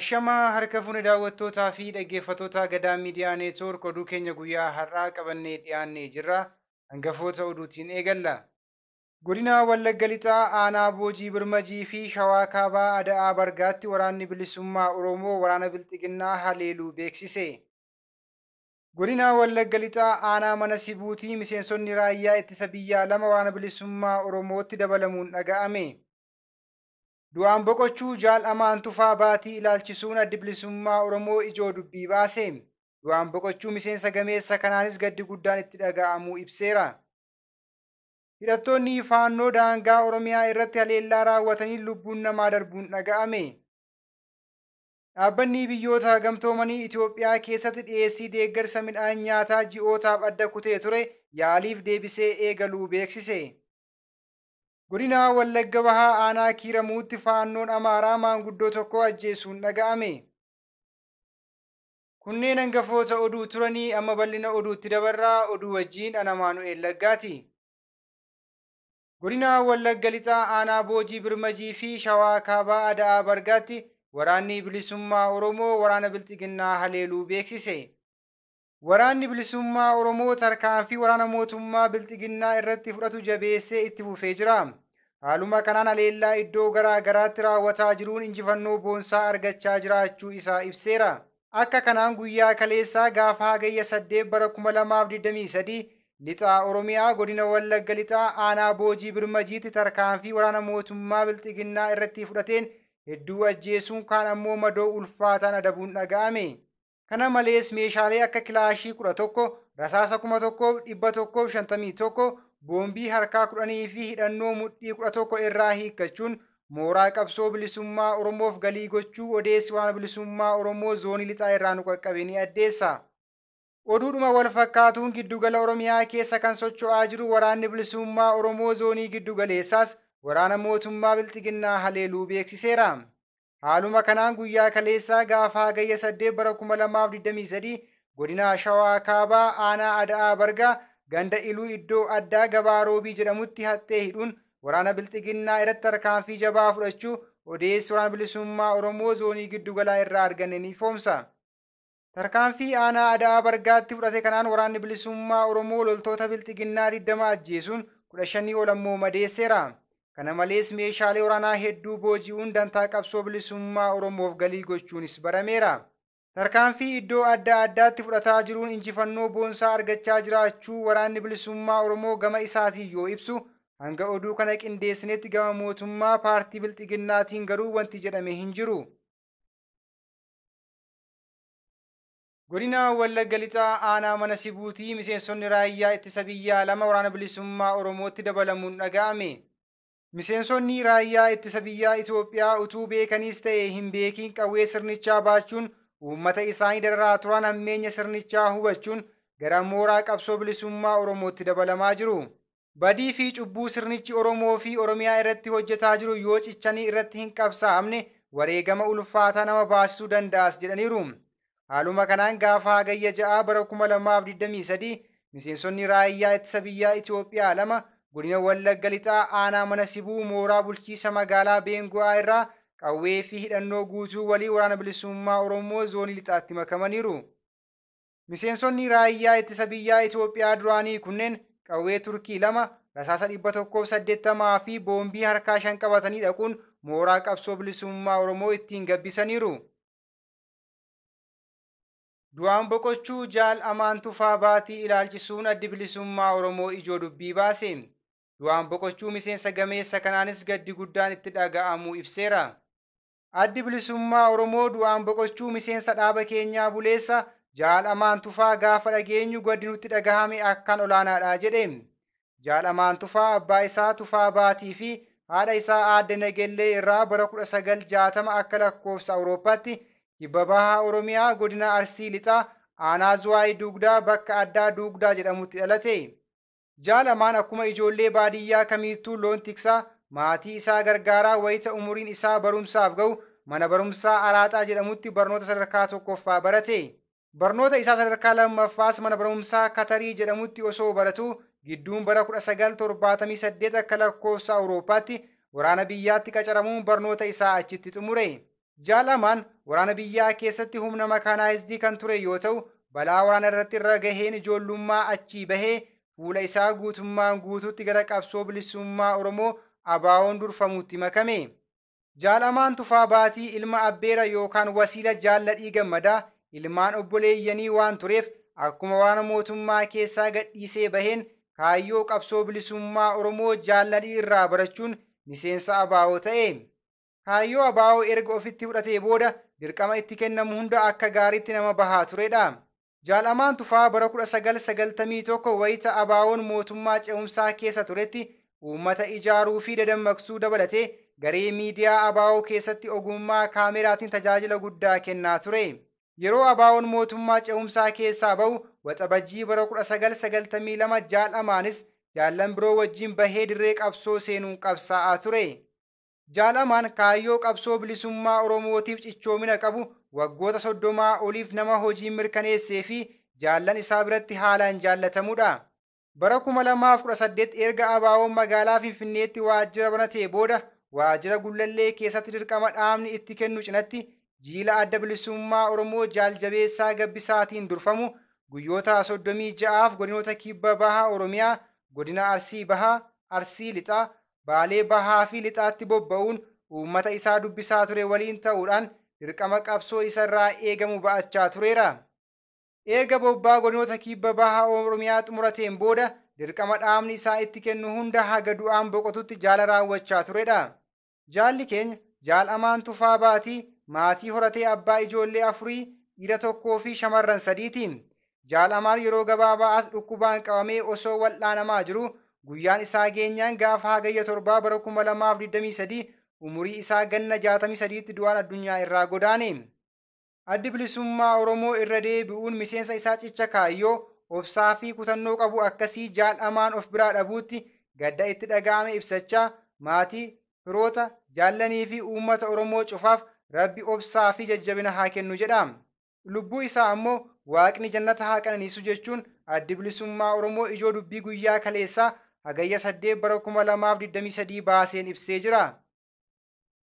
Ashamaa harka fuune daawwattootaa fi dhaggeeffattoota Gadaa Miidiyaa Neetwoork, oduu keenya guyyaa har'aa qabannee dhiyaannee jirra. Hangafoota oduutiin eegalla. Godina Wallagga Lixaa Aanaa Boojii Birmajii fi Shawaa Kaabaa Ada'aa Bargaatti waraanni bilisummaa Oromoo waraana Bilxiginnaa haleeluu beeksise. Godina Wallagga Lixaa Aanaa Mana Sibuutii miseensonni raayyaa ittisa biyyaa 2 waraana bilisummaa Oromootti dabalamuun dhaga'ame. Du'aan boqochuu Jaal Amaan Tufaa Baatii ilaalchisuun Addi Bilisummaa Oromoo ijoo dubbii baase. Du'aan boqochuu miseensa gameessa kanaanis gaddi guddaan itti dhaga'amuu ibseera. Hidhattoonni Faannoo daangaa Oromiyaa irratti haleellaa raawwatanii lubbuun namaa darbuun dhaga'ame. Dhaabbanni biyyoota gamtoomanii Itoophiyaa keessatti dhiyeessii deeggarsa midhaan nyaataa ji'ootaaf adda kutee ture yaaliif deebisee eegaluu beeksise. Godina Wallagga Bahaa Aanaa Kiiramuutti Faannoon Amaaraa maanguddoo tokko ajjeesuun dhaga'ame. Kunneen hangafoota oduu turanii, amma bal'ina oduutti dabarraa. Oduu wajjin ana Maanu'eel Laggaati. Godina Wallagga Lixaa Aanaa Boojii Birmajii fi Shawaa Kaabaa Ada'aa Bargaatti waraanni bilisummaa Oromoo waraana Bilxiginnaa haleeluu beeksise. Waraanni bilisummaa Oromoo tarkaanfii waraana mootummaa Bilxiginnaa irratti fudhatu jabeessee itti fufee jira. Haaluma kanaan haleellaa iddoo garaa garaatti raawwataa jiruun injifannoo boonsaa argachaa jiraachuu isaa ibseera. Akka kanaan guyyaa kaleessaa gaafa Hagayya 8 bara 2023 Lixaa Oromiyaa godina Wallagga Lixaa Aanaa Boojii Birmajiitti tarkaanfii waraana mootummaa Bilxiginnaa irratti fudhateen hedduu ajjeesuun, kaan ammoo madoo ulfaataan adabuun dhaga'ame. Kana malees meeshaalee akka kilaashii 11, rasaasa 1151, boombii harkaa 10 fi hidhannoo mudhii 11 irraa hiikkachuun mooraa qabsoo bilisummaa Oromoof galii gochuu odeessi waraana bilisummaa Oromoo zoonii lixaa irraa nu qaqqabe ni addeessa. Oduudhuma wal fakkaatuun giddugala Oromiyaa keessa kan socho'aa jiru waraanni bilisummaa Oromoo zoonii giddugaleessaas waraana mootummaa Bilxiginnaa haleeluu beeksiseera. Haaluma kanaan guyyaa kaleessaa gaafa Hagayya 8 bara 2023 godina Shawaa Kaabaa Aanaa Ada'aa Bargaa ganda Iluu iddoo addaa Gabaa Roobii jedhamutti haxxee hidhuun waraana Bilxiginnaa irratti tarkaanfii jabaa fudhachuu odeessi waraana bilisummaa Oromoo zoonii giddugalaa irraa arganne ni ifoomsa. Tarkaanfii Aanaa Ada'aa Bargaatti fudhate kanaan waraanni bilisummaa Oromoo loltoota Bilxiginnaa 20 ajjeesuun 15 ol ammoo madeesseera. Kana malees meeshaalee waraanaa hedduu booji'uun dantaa qabsoo bilisummaa Oromoof galii gochuunis barameera. Tarkaanfii iddoo adda addaatti fudhataa jiruun injifannoo boonsaa argachaa jiraachuu waraanni bilisummaa Oromoo gama isaatiin yoo ibsu, hanga oduu kana qindeessinetti gama mootummaa paartii Bilxiginnaatiin garuu wanti jedhame hin jiru. Godina Wallagga Lixaa Aanaa Mana Sibuutii miseensonni raayyaa ittisa biyyaa 2 waraana bilisummaa Oromootti dabalamuun dhaga'ame. Miseensonni raayyaa ittisa biyyaa Itoophiyaa utuu beekaniis ta'e hin beekiin qawwee sirnichaa baachuun uummata isaanii dararaa turan hammeenya sirnichaa hubachuun gara mooraa qabsoo bilisummaa Oromootti dabalamaa jiru. Badii fi cubbuu sirnichi Oromoo fi Oromiyaa irratti hojjetaa jiru yoo cichanii irratti hin qabsaa'amne wareegama ulfaataa nama baasisuu danda'as jedhaniiru. Haaluma kanaan gaafa Hagayya 6 bara 2023 miseensonni raayyaa ittisa biyyaa Itoophiyaa 2 godina Wallagga Lixaa Aanaa Mana Sibuu mooraa bulchiisa magaalaa Beengu'aa irraa qawwee fi hidhannoo guutuu walii waraana bilisummaa Oromoo zoonii lixaatti makamaniiru. Miseensonni raayyaa ittisa biyyaa Itoophiyaa duraanii kunneen qawwee Turkii 2, rasaasa 180 fi boombii harkaa 5 qabatanii dhaquun mooraa qabsoo bilisummaa Oromoo ittiin gabbisaniiru. Du'aan boqochuu Jaal Amaan Tufaa Baatii ilaalchisuun Addi Bilisummaa Oromoo ijoo dubbii baase. Du'aan boqochuu miseensa gameessa kanaanis gaddi guddaan itti dhaga'amuu ibseera. Addi Bilisummaa Oromoo du'aan boqochuu miseensa dhaaba keenyaa buleessa Jaal Amaan Tufaa gaafa dhageenyu gaddi nutti dhagahame akkaan olaanaadha jedhe. Jaal Amaan Tufaa abbaa isaa Tufaa Baatii fi haadha isaa Aadde Nagellee irraa bara 1960 akka lakkoofsa Awurooppaatti kibba bahaa Oromiyaa godina Arsii Lixaa Aanaa Zuwaay Duugdaa bakka addaa Duugdaa jedhamutti dhalate. Jaal Amaan akkuma ijoollee baadiyyaa kamiittuu loon tiksaa maatii isaa gargaaraa wayita umuriin isaa barumsaaf ga'u mana barumsaa Araaxaa jedhamutti barnoota sadarkaa tokkoffaa barate. Barnoota isaa sadarkaa lammaffaas mana barumsaa Katarii jedhamutti osoo baratu gidduun bara 1978 akka lakkoofsa Awurooppaatti waraana biyyaatti qacaramuun barnoota isaa achitti xumure. Jaal Amaan waraana biyyaa keessatti humna makaanaayizidii kan ture yoo ta'u, balaa waraana irratti irra gaheen ijoollummaa achii bahee fuula isaa guutummaan guutuutti gara qabsoo bilisummaa Oromoo ABO'n durfamutti makame. Jaal Amaan Tufaa Baatii ilma Abbeera yookaan Wasiila Jaalladhii Gammadaa ilmaan obboleeyyanii waan tureef akkuma waraana mootummaa keessaa gadhiisee baheen kaayyoo qabsoo bilisummaa Oromoo Jaalladhii irraa barachuun miseensa ABO ta'e. Kaayyoo ABO erga ofitti fudhatee booda dirqama itti kennamu hunda akka gaariitti nama bahaa turedha. Jaal Amaan Tufaa bara 1991 wayita ABO'n mootummaa ce'umsaa keessa turetti uummata ijaaruu fi dadammaqsuu dabalatee garee miidiyaa ABO keessatti ogummaa kaameraatiin tajaajila guddaa kennaa ture. Yeroo ABO'n mootummaa ce'umsaa keessaa ba'u Waxabajjii bara 1992 Jaal Amaanis jaallan biroo wajjin bahee dirree qabsoo seenuun qabsaa'aa ture. Jaal Amaan kaayyoo qabsoo bilisummaa Oromootiif cichoomina qabu waggoota 30 oliif nama hojii mirkaneessee fi jaallan isaa biratti haalaan jaallatamudha. Bara 2018 erga ABO'n magaalaa Finfinneetti waajjira banatee booda waajjira Gullallee keessatti dirqama dhaabni itti kennu cinatti jiila adda bilisummaa Oromoo Jaaljabeessaa Gabbisaatiin durfamu guyyoota 36f godinoota kibba bahaa Oromiyaa, godina Arsii Bahaa, Arsii Lixaa, Baalee Bahaa fi Lixaatti bobba'uun uummata isaa dubbisaa ture waliin ta'uudhaan dirqama qabsoo isarraa eegamu ba'achaa tureera. Erga bobbaa godinoota kibba bahaa Oromiyaa xumurateen booda dirqama dhaabni isaa itti kennu hunda haga du'aan boqotutti jaala raawwachaa turedha. Jaalli keenya Jaal Amaan Tufaa Baatii maatii horatee abbaa ijoollee 4 dhiira 1 fi shamarran 3ti. Jaal Amaan yeroo gabaabaa as dhukkubaan qabamee osoo wal'aanamaa jiru guyyaan isaa geenyaan gaafa hagayya 7 bara 2023 umurii isaa ganna 63tti du'aan addunyaa irraa godaane. Addi bilisummaa Oromoo irra deebi'uun miseensa isaa cicha kaayyoo obsaa fi kutannoo qabu akkasii Jaal Amaan of biraa dhabuutti gadda itti dhaga'ame ibsachaa maatii, firoota, jaallanii fi uummata Oromoo cufaaf Rabbi obsaa fi jajjabina haa kennu jedha. Lubbuu isaa ammoo Waaqni jannata haa qananiisu jechuun addi bilisummaa Oromoo ijoo dubbii guyyaa kaleessaa hagayya 8 bara 2023 baaseen ibsee jira.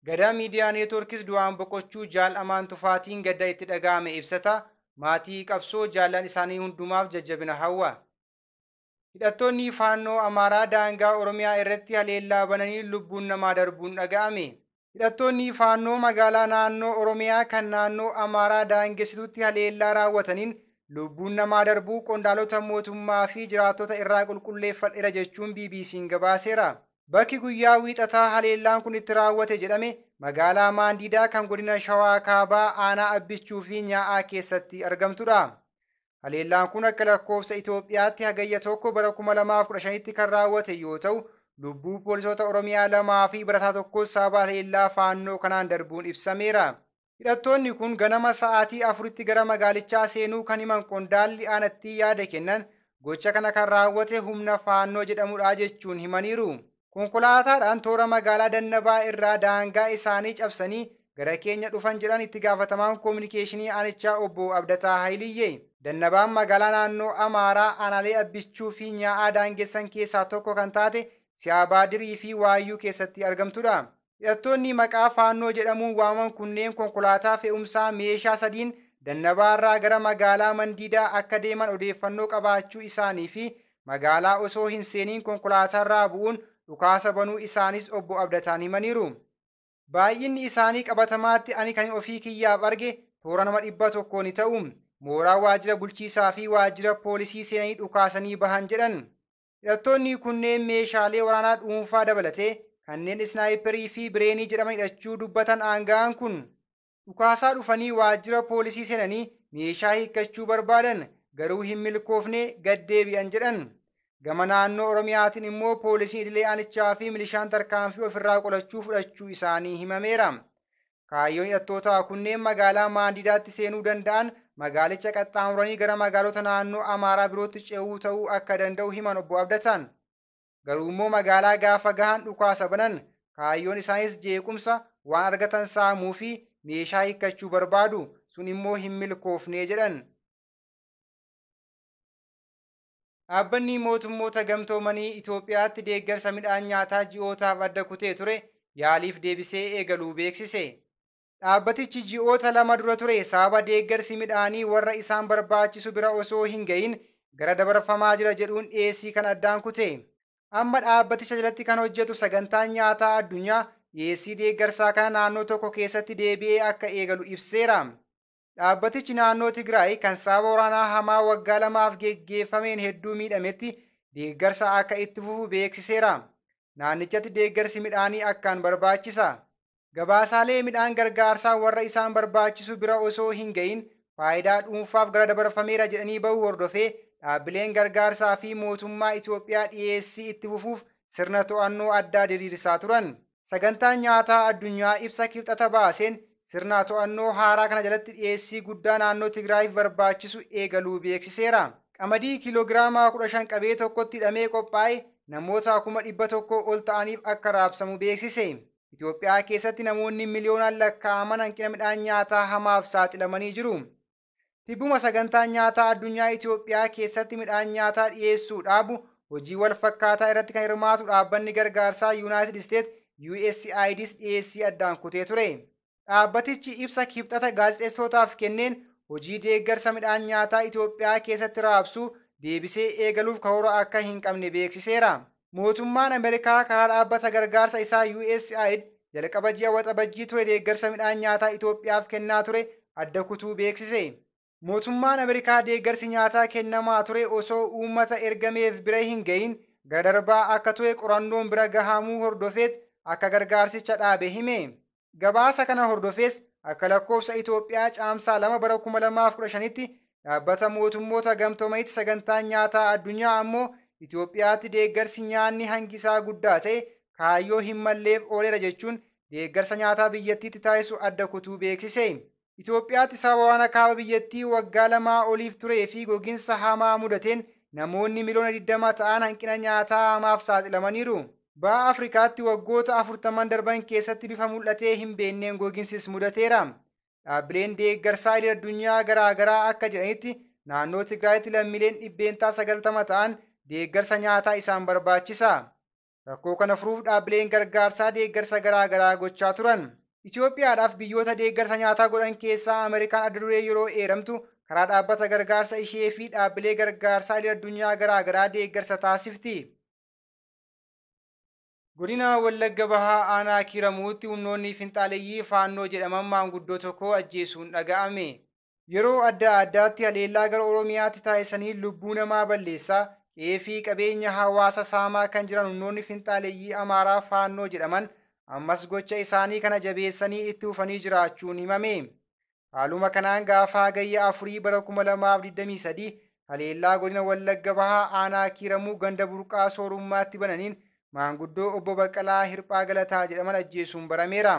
Gadaa Miidiyaa Neetwoorkis du'aan boqochuu Jaal Amaan Tufaatiin gadda itti dhaga'ame ibsata. Maatii qabsoo jaallan isaanii hundumaaf jajjabina hawwa. Hidhattoonni Faannoo Amaaraa daangaa Oromiyaa irratti haleellaa bananii lubbuun namaa darbuun dhaga'ame. Hidhattoonni Faannoo magaalaa naannoo Oromiyaa kan naannoo Amaaraa daangessitutti haleellaa raawwataniin lubbuun namaa darbuu qondaalota mootummaa fi jiraattota irraa qulqulleeffadheera jechuun BBC'n gabaaseera. Bakki guyyaa wiixataa haleellaan kun itti raawwate jedhame magaalaa Maandiidaa kan godina Shawaa Kaabaa aanaa Abbichuu fi Nyaa'aa keessatti argamtudha. Haleellaan kun akka lakkoofsa Itoophiyaatti hagayya 1 bara 2015tti kan raawwate yoo ta'u, lubbuu poolisoota Oromiyaa 2 fi barataa 1 sababa haleellaa faannoo kanaan darbuun ibsameera. Hidhattoonni kun ganama sa'aatii 4tti gara magaalichaa seenuu kan himan qondaalli aanatti yaada kennan gocha kana kan raawwate humna faannoo jedhamudha jechuun himaniiru. Konkolaataadhaan toora magaalaa Dannabaa irraa daangaa isaanii cabsanii gara keenya dhufan jedhan itti gaafatamaan koominikeeshinii aanichaa obbo Abdataa Hayiliyyee. Dannabaan magaalaa naannoo Amaaraa aanaalee Abbichuu fi Nyaa'aa daangessan keessaa tokko kan taate Siyaabaadirii fi Waayyuu keessatti argamtudha. Hidhattoonni maqaa faannoo jedhamuun waamaman kunneen konkolaataa fe'umsaa meeshaa 3 Dannabaarraa gara magaalaa Mandiidaa akka deeman odeeffannoo qabaachuu isaanii fi magaalaa osoo hin seeniin konkolaataarraa bu'uun dhukaasa banuu isaanis obbo Abdataan himaniiru. Baay'inni isaanii qabatamaatti ani kan ofii kiyyaaf arge toora nama 100 ni ta'u. Mooraa waajjira bulchiisaa fi waajjira poolisii seenanii dhukaasanii bahan jedhan. Hidhattoonni kunneen meeshaalee waraanaa dhuunfaa dabalatee kanneen isnaayiperii fi bireenii jedhaman hidhachuu dubbatan aanga'aan kun dhukaasaa dhufanii waajjira poolisii seenanii meeshaa hiikkachuu barbaadan garuu hin milkoofne gad deebi'an jedhan. Gama naannoo Oromiyaatiin immoo poolisiin idilee aanichaa fi milishaan tarkaanfii ofirraa qolachuu fudhachuu isaanii himameera. Kaayyoon hidhattootaa kunneen magaalaa Maandiidaatti seenuu danda'an magaalicha qaxxaamuranii gara magaalota naannoo Amaaraa birootti ce'uu ta'uu akka danda'u himan obbo Abdataan. Garuu immoo magaalaa gaafa gahan dhukaasa banan kaayyoon isaanis jeequmsa waan argatan saamuu fi meeshaa hiikkachuu barbaadu sun immoo hin milkoofne jedhan. Dhaabbanni mootummoota gamtoomanii Itoophiyaatti deeggarsa midhaan nyaataa ji'ootaaf adda kutee ture yaaliif deebisee eegaluu beeksise. Dhaabbatichi ji'oota 2 dura ture sababa deeggarsi midhaanii warra isaan barbaachisu bira osoo hin gahin gara dabarfamaa jira jedhuun dhiyeessii kan addaan kute. Amma dhaabbaticha jalatti kan hojjetu sagantaan nyaataa addunyaa dhiyeessii deeggarsaa kana naannoo tokko keessatti deebi'ee akka eegalu ibseera. Dhaabbatichi naannoo Tigraay kan sababa waraanaa hamaa waggaa 2f geggeeffameen hedduu miidhametti deeggarsa akka itti fufu beeksiseera. Naannichatti deeggarsi midhaanii akkaan barbaachisa. Gabaasaalee midhaan gargaarsaa warra isaan barbaachisu bira osoo hin gahin faayidaa dhuunfaaf gara dabarfameera jedhanii bahuu hordofee dhaabbileen gargaarsaa fi mootummaa Itoophiyaa dhiyeessii itti fufuuf sirna to'annoo addaa diriirsaa turan. Sagantaan nyaataa addunyaa ibsa kibxata baaseen sirna to'annoo haaraa kana jalatti dhiyeessii guddaa naannoo Tigraayiif barbaachisu eegaluu beeksiseera. Qamadii kiiloogiraama 15 qabee tokkotti hidhamee qophaa'e namoota 100,000 ol ta'aniif akka raabsamu beeksise. Itoophiyaa keessatti namoonni miliyoonaan lakkaa'aman hanqina midhaan nyaataa hamaaf saaxilamanii jiru. Tibbuma sagantaan nyaataa addunyaa Itoophiyaa keessatti midhaan nyaataa dhiyeessuu dhaabu hojii wal fakkaataa irratti kan hirmaatu dhaabbanni gargaarsaa Yuunaayitid Isteet USAIDs dhiyeessii addaan kutee ture. Dhaabbatichi ibsa kibxata gaazexeessootaaf kenneen hojii deeggarsa midhaan nyaataa Itoophiyaa keessatti raabsuu deebisee eegaluuf karoora akka hin qabne beeksiseera. Mootummaan Ameerikaa karaa dhaabbata gargaarsa isaa USAID jalqaba ji'a waxabajjii ture deeggarsa midhaan nyaataa Itoophiyaaf kennaa ture adda kutuu beeksise. Mootummaan Ameerikaa deeggarsi nyaataa kennamaa ture osoo uummata ergameef bira hin gahin gara darbaa akka ture qorannoon bira gahamuu hordofeet akka gargaarsicha dhaabe hime. Gabaasa kana hordofees akka lakkoofsa Itoophiyaa caamsaa 2 bara 2015tti dhaabbata mootummoota gamtoomanitti sagantaan nyaataa addunyaa ammoo Itoophiyaatti deeggarsi nyaanni hangisaa guddaa ta'e kaayyoo hin malleef ooleera jechuun deeggarsa nyaataa biyyattiitti taasisu adda kutuu beeksise. Itoophiyaatti sababa waraana kaaba biyyattii waggaa 2 oliif turee fi gogiinsa hamaa mudateen namoonni miliyoona 20 ta'an hanqina nyaataa hamaaf saaxilamaniiru. Baha Afrikaatti waggoota 40 darban keessatti bifa mul'atee hin beekneen gogiinsis mudateera. Dhaabbileen deeggarsaa idil addunyaa garaa garaa akka jedhanitti naannoo Tigraayitti lammiileen 90% ta'an deeggarsa nyaataa isaan barbaachisa. Rakkoo kana furuuf dhaabbileen gargaarsaa deeggarsa garaa garaa gochaa turan. Itoophiyaadhaaf biyyoota deeggarsa nyaataa godhan keessaa Ameerikaan adda duree yeroo eeramtu karaa dhaabbata gargaarsa ishee fi dhaabbilee gargaarsaa idil addunyaa garaa garaa deeggarsa taasifti. Godina Wallagga Bahaa Aanaa Kiiramuutti humnoonni finxaaleyyii Faannoo jedhaman maanguddoo tokko ajjeesuun dhaga'ame. Yeroo adda addaatti haleellaa gara Oromiyaatti taasisanii lubbuu namaa balleessaa qe'ee fi qabeenya hawaasa saamaa kan jiran humnoonni finxaaleyyii Amaaraa Faannoo jedhaman ammas gocha isaanii kana jabeessanii itti fufanii jiraachuun himame. Haaluma kanaan gaafa hagayya 4 bara 2023 haleellaa godina Wallagga Bahaa Aanaa Kiiramuu ganda burqaa soorummaatti bananiin maanguddoo obbo Baqqalaa Hirphaa Galataa jedhaman ajjeesuun barameera.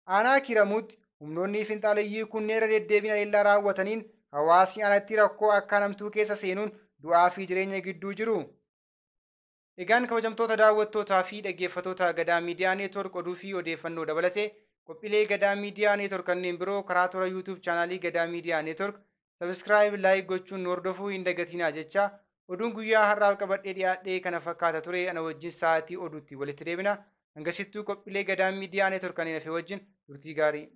Aanaa Kiiramuutti humnoonni finxaaleyyii kunneen irra deddeebiin haleellaa raawwataniin hawaasni aanatti rakkoo akka namtuu keessa seenuun du'aa fi jireenya gidduu jiru. Egaan kabajamtoota daawwattootaa fi dhaggeeffattoota Gadaa Miidiyaa Neetwoork oduu fi odeeffannoo dabalatee qophiilee Gadaa Miidiyaa Neetwoork kanneen biroo karaa toora YouTube chaanaalii Gadaa Miidiyaa Neetwoork sabiskiraayib laayik gochuun nu hordofuu hin dagatinaa jecha oduun guyyaa har'aaf qabadhee dhiyaadhee kana fakkaata ture ana wajjin sa'aatii oduutti walitti deebina. Hangasittuu qophiilee Gadaa Miidiyaa Neetwoork kanneen hafe wajjin turtii gaarii.